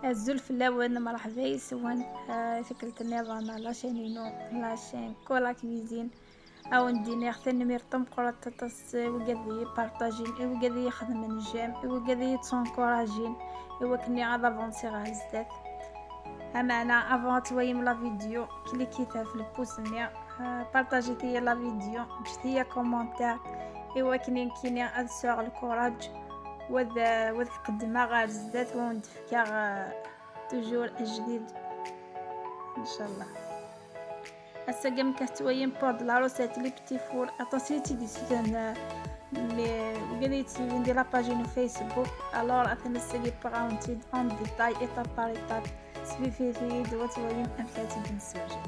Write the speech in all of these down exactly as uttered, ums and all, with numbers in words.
Azul fell-awen, mṛeḥba yes-wen. Ah, tikkelt nniḍen, la chaîne inu, la chaîne Kola Cuisine. Ad wen-d-iniɣ tanemmirt tameqqrant aṭas i wigad i yi-partajin, i wigad i yi-xedmen j'aime, i wigad i yi-ttunkurajin, i wakken ad avansiɣ ɣer zdat. Ameɛna, avant ad twayem la vidéo, klikit ɣef lpus-nni, ah, partajit-iyi la vidéo, ǧǧet-iyi commentaire, i wakken nekkini ad sɛuɣ lkuraǧ, wad, wad k-qeddmeɣ ɣer zdat, wa wen-d-fkeɣ, ah, toujours ajdid, ncallah. Ass-agi, am akken tettwalim, pour de la recette, les petits fours, aṭas i tt-id-yessutren, euh, les, wigad i yi-d-yessuturen di la page n Facebook. Alors, atan ass-agi, qqareɣ-awen-tt-id en détail, étape par étape. Sbibit-iyi-d, wa ad twalim amek ara tt-id-nessewjed.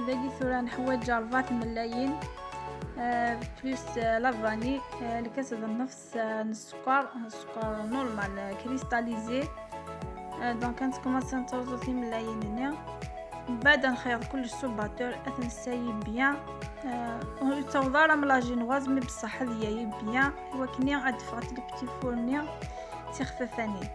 Dagi tura neḥwaǧ rebɛa tmellalin, euh, plus, euh, la vanille, euh, lkas d nnefs, euh, n sskeṛ, sskeṛ normal, euh, cristallisé. Euh, donc, ad nkumaṣi ad nettruẓu timellalin-nni. Mbeɛd ad nxeyyeḍ kullec s ubatur, ad t-nessayi bien. Euh, ur yettaweḍ ara am la génoise, mais beṣṣeḥ ad yayi bien, i wakken ad d-ffɣent les petits fours-nni d tixfafanin.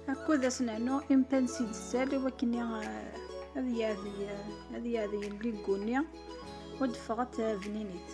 Akked ad s-nernu impensi d ssal i wakken, eh, ad yeɛdey, eh, ad yeɛdey ligu-nni, u ad d-ffɣent, eh, bninit.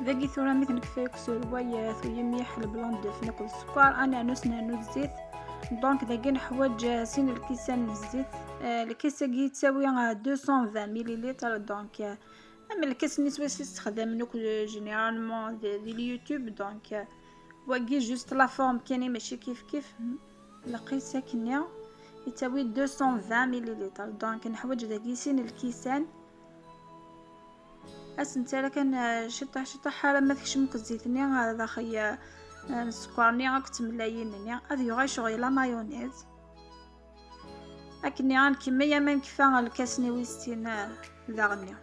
Dagi tura mi t-nekfa akk s urway, eh, tuyem yiḥ le blanc d'œuf akked sskeṛ, ad nernu s nernu zzit. Donc dagi neḥwaǧ, eh, sin lkisan n zzit. Eh, lkis-agi yettawi, eh, deux cent vingt millilitres, donc, eh, am lkas-nni swayes i ssexdamen akk, eh, généralement di, di YouTube, donc, eh, wagi juste la forme kan, mačči kif kif. Lqis akkenni yettawi deux cent vingt millilitres, donc neḥwaǧ dagi sin lkisan. Ad s-nettarra kan, eh, ciṭṭaḥ ciṭṭaḥ arma tekcem deg zzit-nni, eh, daxel, eh, n sskeṛ-nni akked tmellayin-nni. Ad yuɣal ccɣel la mayonnaise. Akken ad nkemmel ama nekfa lkas-nni wis sin, eh, daɣenni.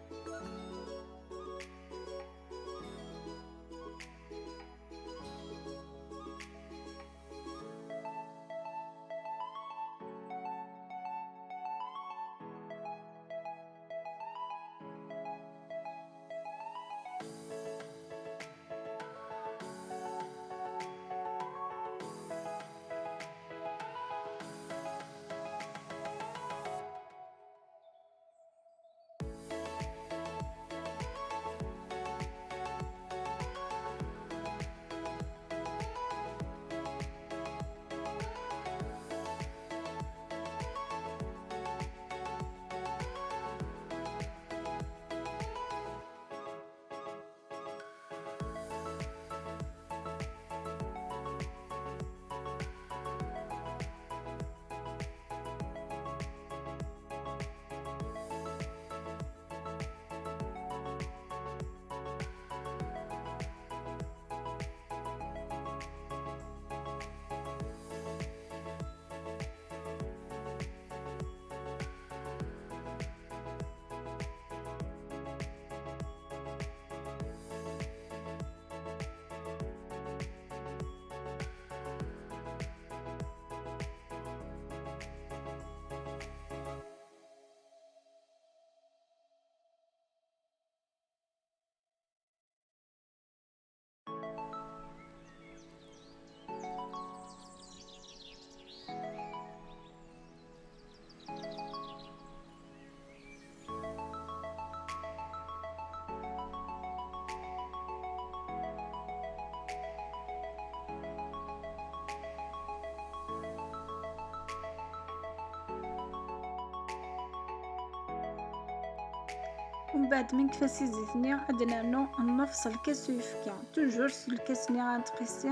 Umbeɛd mi nekfa si zzit-nni, ad d-nernu nnefṣ lkas n uyefki. Toujours s lkas-nni ara nettqissi,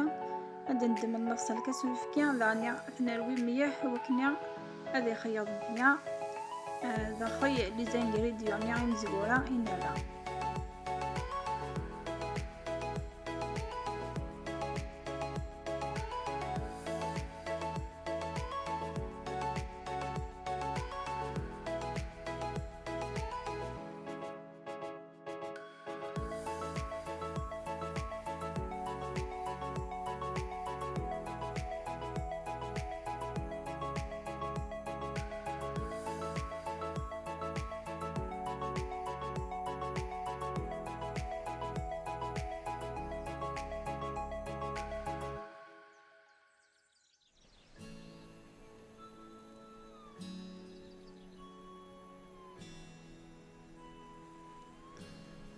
ad d-neddem nnefṣ lkas n uyefki, daɣen ad t-nerwi mliḥ i wakken ad ixeyyeḍ mliḥ, eh, daxel les ingrédients-nni imezwura i nerra.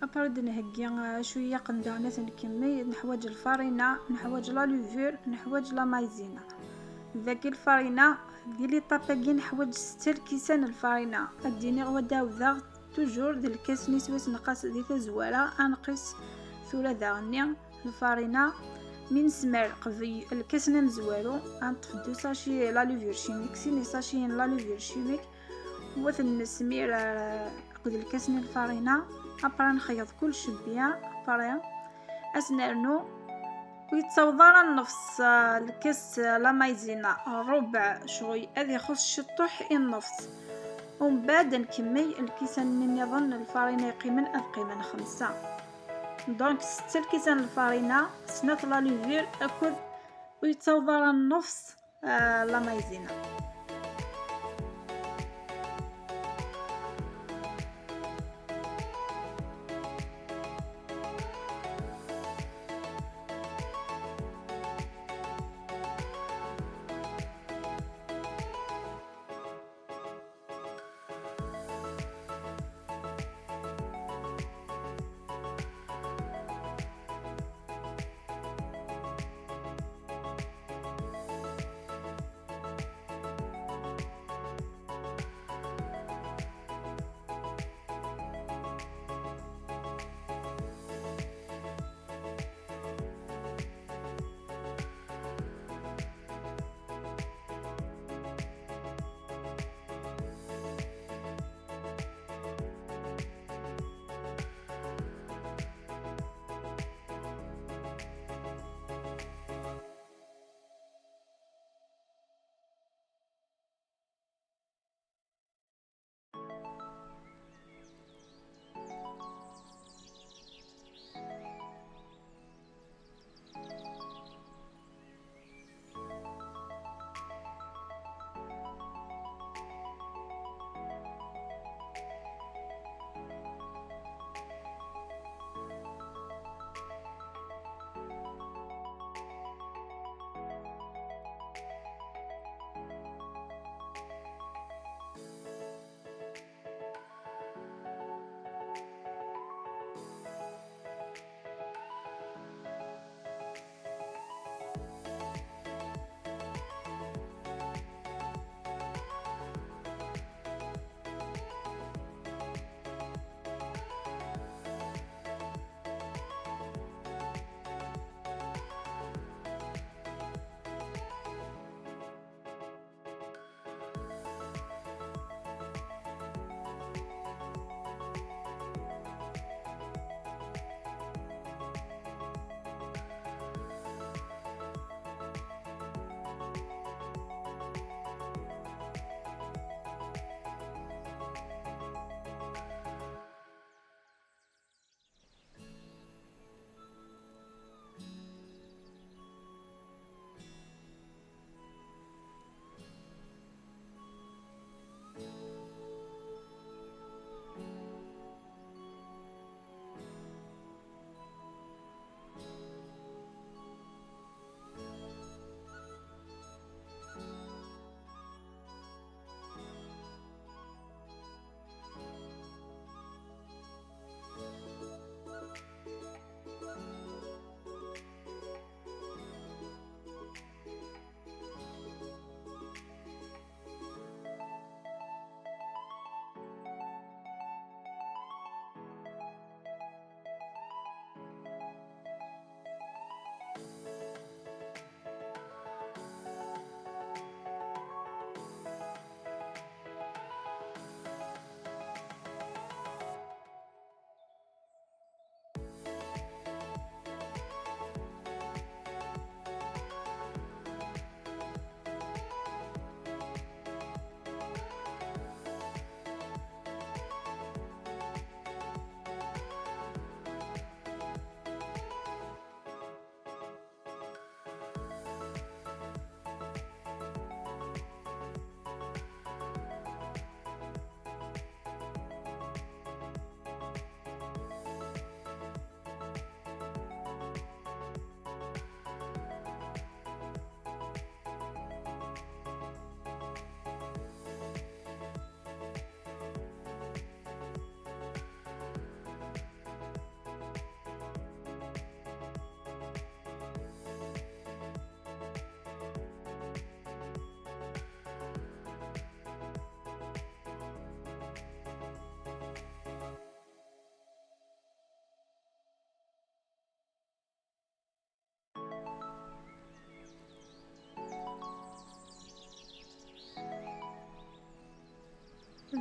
Après ad d-nheggi, ah, cwiya aqendaɛ-nni ad t-nkemmel. Neḥwaǧ lfarina, neḥwaǧ la levure, neḥwaǧ la maïzena. Dagi lfarina, di l'étape-agi neḥwaǧ setta lkisan n lfarina. Ad d-iniɣ wa d-awdeɣ toujours d lkas-nni swayes neqqas di tazwara, ad nqis tura daɣenni lfarina. Mi nesmer qbel lkas-nni amezwaru, ad neṭṭef deux sachets la levure chimique, sin isaciyen la levure chimique, u ad ten-nesmir, eh, akked lkas-nni lfarina. Après nxeyyeḍ kullec mliḥ. Après ad s-nernu ur yettaweḍ ara nnefṣ, eh, lkas, eh, la maïzena, rrubeɛ ccɣel, ad ixuṣ ciṭṭuḥ i nnefṣ. Umbeɛd ad nkemmel lkisan-nni nniḍen n lfarina yeqqimen, ad qqimen xemsa. Donc setta lkisan n lfarina, snat la levure, akked ur yettaweḍ ara nnefṣ, ah, la maïzena.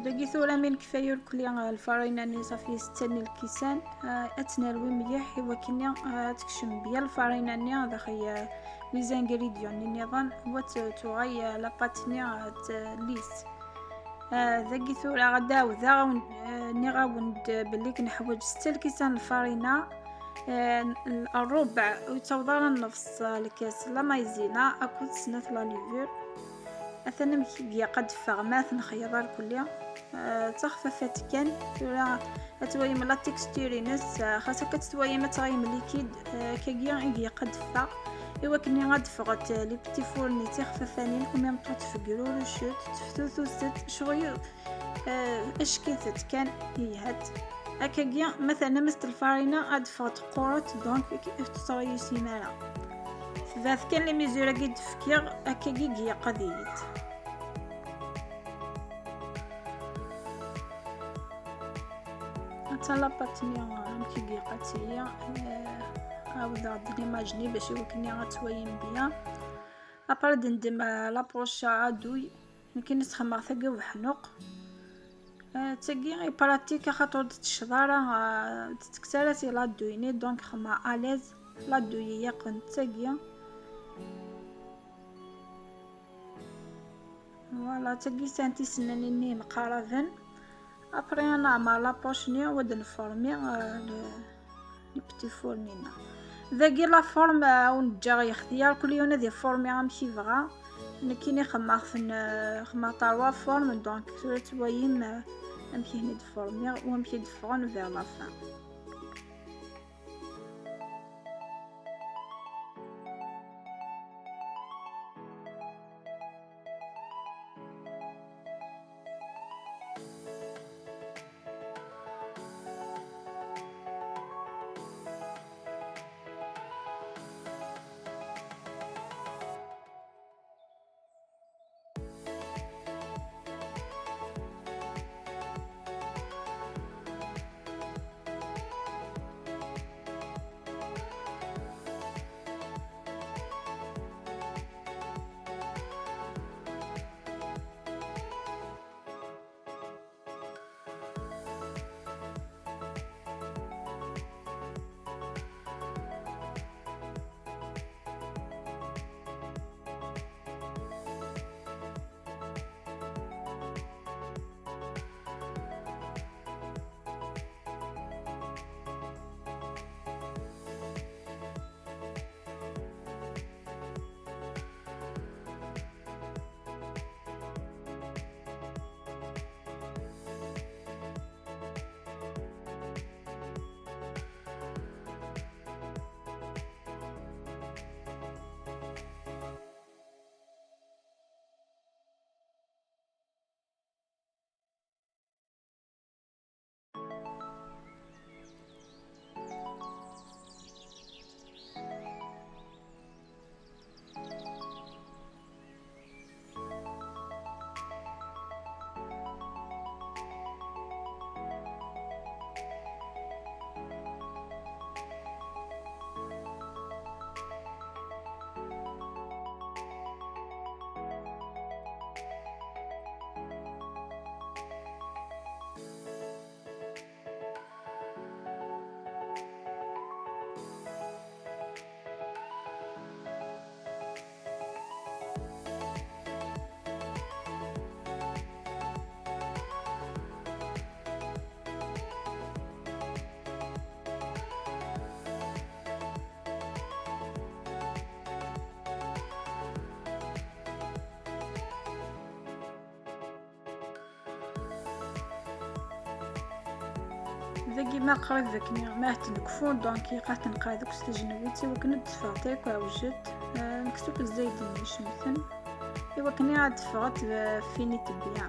Dagi tura mi nekfa yurkli, eh, lfarina-nni, safi setta n lkisan, eh, ad tt-nerwi mliḥ i wakken, eh, ad tekcem bien lfarina-nni daxel, eh, les ingrédients-nni nniḍen, u ad t-, tuɣal, eh, la pâte-nni, eh, d-, lisse. Eh, dagi tura ad d-ɛawdeɣ, awen-, eh, nniɣ-awen-d belli neḥwaǧ setta lkisan n lfarina, eh, n-, rrubeɛ ur yettaweḍ ara nnefṣ, eh, lkas la maïzena akked snat la levure. Atan amek i ilaq ad d-teffeɣ ma tenxeḍ irkelli. Eh, d taxfafat kan. Tura ad twalim la texture-ines, eh, xas akka ad twalim ad tɣim liquide, eh, akkagi i ilaq ad d-teffeɣ. I wakken ad d-ffɣent, eh, les petits fours-nni d tixfafanin, u même temps tfegrurucet, teftutuset, ccɣel, eh, ackitet kan, ihat. Akkagi, ma ternam-as-d lfarina, ad d-teffeɣ teqquret, donc ur tettṛeyyisim ara. Tebɛet kan les mesures-agi d-fkiɣ, akkagi i ilaq ad yili. Ata la pâte-nni amek i ilaq ad tili, eh, ɛawdeɣ-d l'image-nni bac i wakken ad twalim bien. Après ad d-neddem, eh, la poche à douille, nekkini sxedmeɣ tagi ubeḥnuq. Eh, tagi i pratique axaṭer ur d-tecceḍ ara, eh, ur d-tekkes ara si la douille-nni, donc xedmeɣ à l'aise la douille i yeqqen d tagi. Voilà, tagi sɛant isennanen-nni yemqaraben. Après, ad neɛmer la poche-nni, u ad nformi, euh, le, le petit four-nni-nneɣ. Dagi la forme, euh, ur neǧǧa i lextyar, kul yiwen ad iformi amek yebɣa. Nekkini xedmeɣ-ten, euh, xedmeɣ trois formes, donc tura ad twalim, euh, amek i ten-id-formiɣ u amek i d-ffɣen vers la fin. Dagi ma qrib d akken ma tenekfu, donc ilaq ad tenqeɛ deg s tejnewwit i wakken ad d-teffeɣ akk ɛewjet, eh, mektub zzayed-nni icemten, i wakken ad d-teffeɣ, eh, fini tebya.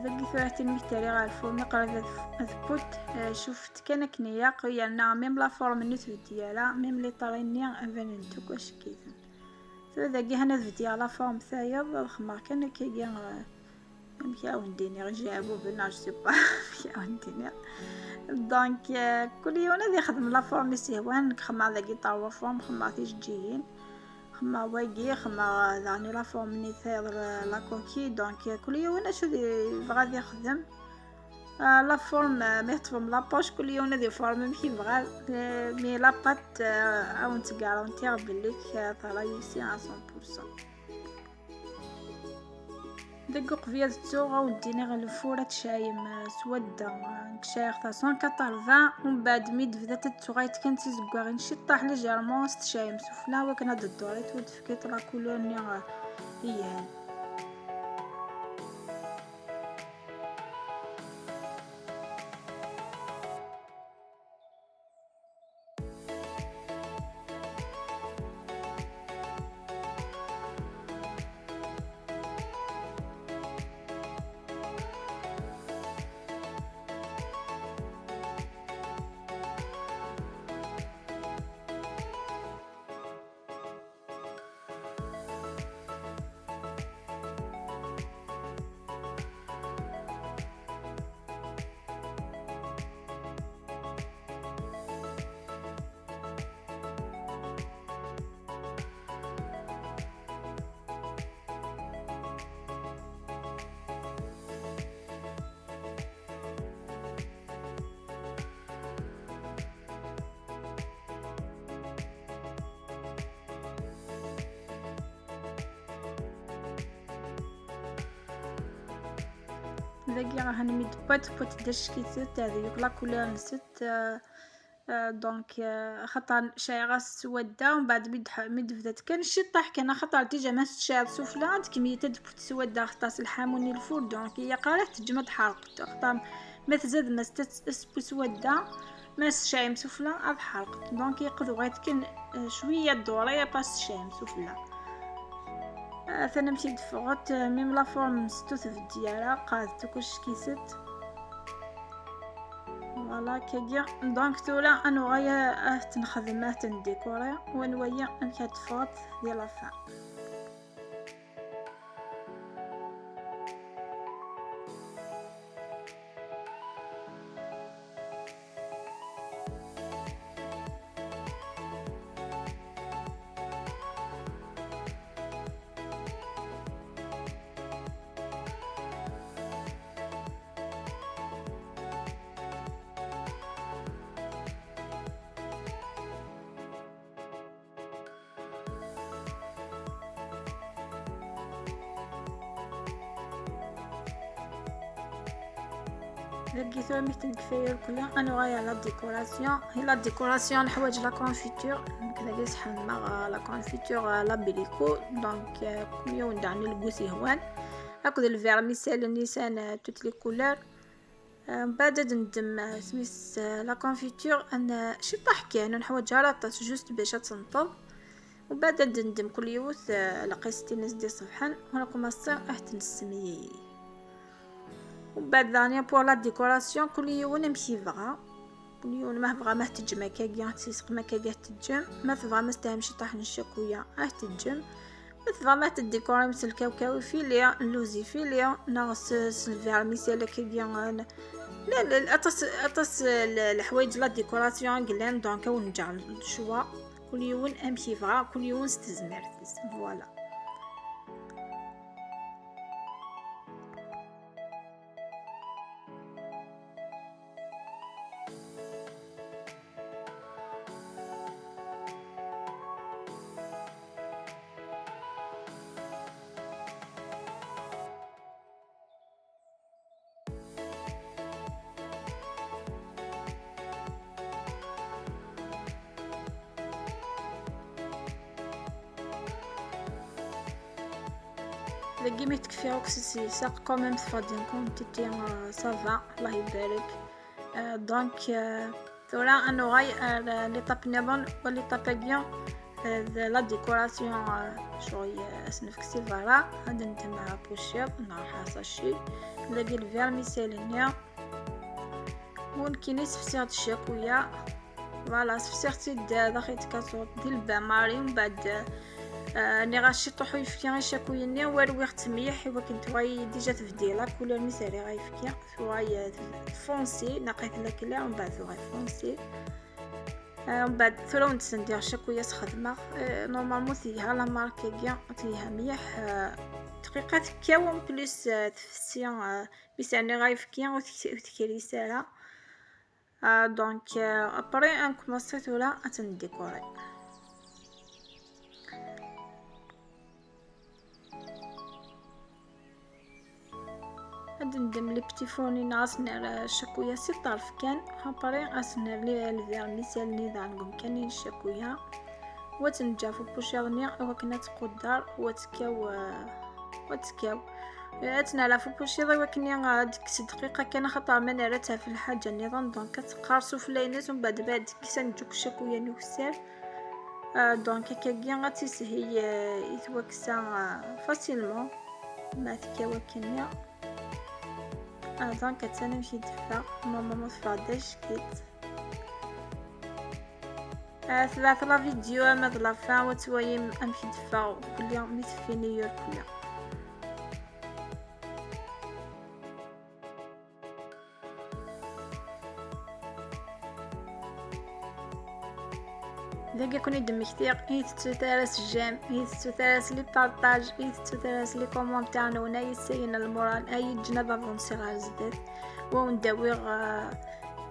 Dagi tura timi tari ɣer lfurni qrib ad, ad tewwet, eh, cufet kan akken ilaq, yerna même la forme-nni ur tbeddi ara, même les traits-nni banen-d akk acekkiten. Tura dagi hana ad bedyeɣ la forme tayeḍ, ad xemmeɣ kan akkagi, eh, amek ara wen-d-iniɣ, ijeɛbuben, neɣ je sais pas amek ara wen-d-iniɣ. Donc, eh, kul yiwen ad ixdem la forme i s-ihwan, nekk xemmeɣ dagi trois formes, xemmeɣ tijeǧǧigin, Xemma wagi, xemma daɣen la forme-nni tayeḍ la coquille, donc kul yiwen acu d yebɣa ad yexdem. Ah, la forme, ah, mi teṭṭfem la poche, kul yiwen ad iforme amek yebɣa, eh, mais la pâte, ah, ad wen-tt-garantiɣ belli, ah, tṛuḥ à cent pour cent. Deg uqbel ad ttuɣ, ad wen-d-iniɣ lfur ad tcayem, eh, s wadda, eh, nekk cayeɣ-t à cent quatre-vingts, umbeɛd mi d-bdat ad ttuɣ ay tkan d tizeggaɣin ciṭṭaḥ légèrement, ad s-tcayem sufella wakken ad d-tḍur, ad tefk la couleur-nni, eh, yelhan. Dagi ahan mi d-wwat, wwat d ackiset, ad yuk la couleur-nset, euh, euh, donc, euh, axaṭer cayeɣ-as s wadda, umbeɛd mi d-, mi d-bdat kan ciṭṭaḥ kan, axaṭer déjà ma tcayeḍ sufella, ad tkemmel tadeffut s wadda, axaṭer s lḥamu-nni lfur, donc, ilaq ara teǧǧem ad tḥerqet, axaṭer ma tzadem-as tat-, asewwi s wadda, ma tcayem sufella ad tḥerqet. Donc, yeqḍu ɣayet kan, euh, cwiya doré, après tcayem sufella. Ah, atan amek i d-teffɣet, euh, même la forme-nnes ur tbeddi ara, qeɛdet akk ackiset. Voilà, kagi. Donc, tura ad nuɣal ad t-nexdem, ad t-ndikuri, u ad nwali amek ad d-teffɣet di la fin. Dagi tura mi ten-kfaya irkelli, ad nuɣal ɣer la décoration. I la décoration neḥwaǧ la confiture. Nekk dagi sḥemmeɣ, euh, la confiture, euh, l'abricot. Donc, euh, kul yiwen daɣen lgus yehwan. Akked le vermicelle-nni, euh, toutes les couleurs. Euh, mbeɛd ad neddem, euh, isem-is, euh, la confiture, ad n-, ciṭṭaḥ kan, ur neḥwaǧ ara aṭas, juste bac ad tenṭeḍ. Mbeɛd ad neddem kul yiwet, euh, lqist-ines d-iṣebḥen, u nkumaṣi ad t-nessemyey. Mbeɛd daɣen pour la décoration, kul yiwen amek yebɣa. Kul yiwen ma tebɣam ad teǧǧem akkagi, ad tt-yesqem akkagi ad teǧǧem. Ma tebɣam ad s-terrem ciṭṭaḥ n ccakuya, ad teǧǧem. Ma tebɣam ad teddikurim s lkawkaw ifili, lluz ifili, neɣ s, s lvermicelle akkagi, n-, la, la, aṭas, aṭas l-, leḥwayeǧ la décoration i yellan, donc ad wen-ǧǧeɣ le choix. Kul yiwen amek yebɣa, kul yiwen s tezmert-is. Voilà. Dagi mi tekfi akk s, s, s, quand même teffeɣ-d une quantité, euh, ça va, Allah ibarek. Euh, donc, euh, tura ad nuɣal ar, euh, l'étape niḍen, u l'étape-agi, euh, d la décoration, euh, ccɣel, euh, ad s-nefk si berra, ad neddem apuciḍ, neɣ sachet, dagi le vermicelle-nni, u nekkini sefsiɣ-d ccakuya. Voilà, sefsiɣ-tt-id, euh, daxel tkaṣuṭ di le bain-marie, mbeɛd, euh, nniɣ-as ciṭuḥ uyefki i ccakuya-nni, u rwiɣ-tt mliḥ, i wakken tuɣal déjà tebdel la couleur mi s-rriɣ ayefki. Tuɣal, euh, foncé, naqet la clair, mbeɛd tuɣal foncé. Mbeɛd tura wen-d-sendiɣ cakuyat xedmeɣ. Normalement telha la marque-agi, telha mliḥ. Dqiqa tekkaw en plus, tfessi, mi s-rniɣ ayefki ur tekris ara. Donc après ad nkumaṣi tura ad tt-ndikuri. Ad ndem les petits fournis-nneɣ, ad s-nerr cakuyat si ṭṭerf kan, après ad s-nerr les vermicelles-nni daɣen deg umkan-nni n ccakuya. U ad tt-neǧǧ ɣef upuciḍ-nni i wakken ad tqudder u ad tekkaw, u ad tekkaw. Ad tt-nerr ɣef upuciḍ i wakken ad tekkes dqiqa kan, axaṭer ma nerra-tt ɣef lḥaǧa nniḍen, donc ad teqqar sufella-ines, umbeɛd ma ad tekkes ad neǧǧ akk ccakuya n ukessar. Donc akkagi ad tishil i twaksa facilement ma tekka wakkenni. Donc attan amek i d-teffeɣ, normalement teffeɣ-d acekkiṭ. Tebɛet la vidéo ama d la fin, u ad twalim amek i d-teffeɣ ukkelli mi tfini irkelli. Dagi i ken-id-mmektiɣ, i tettut ara s j'aime, i tettut ara s les partages, i tettut ara s les commentaires-nwen, ay yessayen lmural, ay yeǧǧen ad avancer ɣer zdat. U ad wen-d-awiɣ, uh,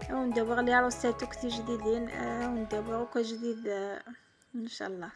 ad wen-d-awiɣ les recettes akk tijdidin, uh, ad wen-d-awiɣ akk ajdid, uh, ncallah.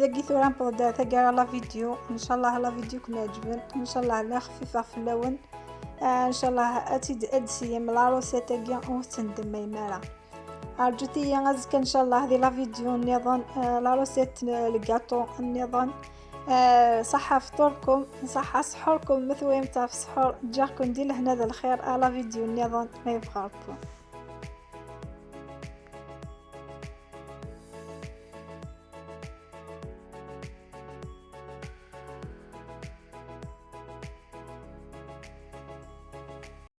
Dagi tura newweḍ-d ɣer taggara la vidéo. Ncallah la vidéo ken-iɛeǧben, ncallah la xfifeɣ fell-awen. Ncallah ad tt-id-, ad d-tessiyem la recette-agi ur tt-tendemmayem ara. Rǧut-iyi azekka ncallah di la vidéo nniḍen, la recette n lgaṭu nniḍen. Ṣaḥḥa fṭurkum, ṣaḥḥa sḥurkum, ma twayemt ɣef sḥur, ǧǧiɣ-ken di lehna d lxir, a la vidéo nniḍen ma yebɣa Rebbi.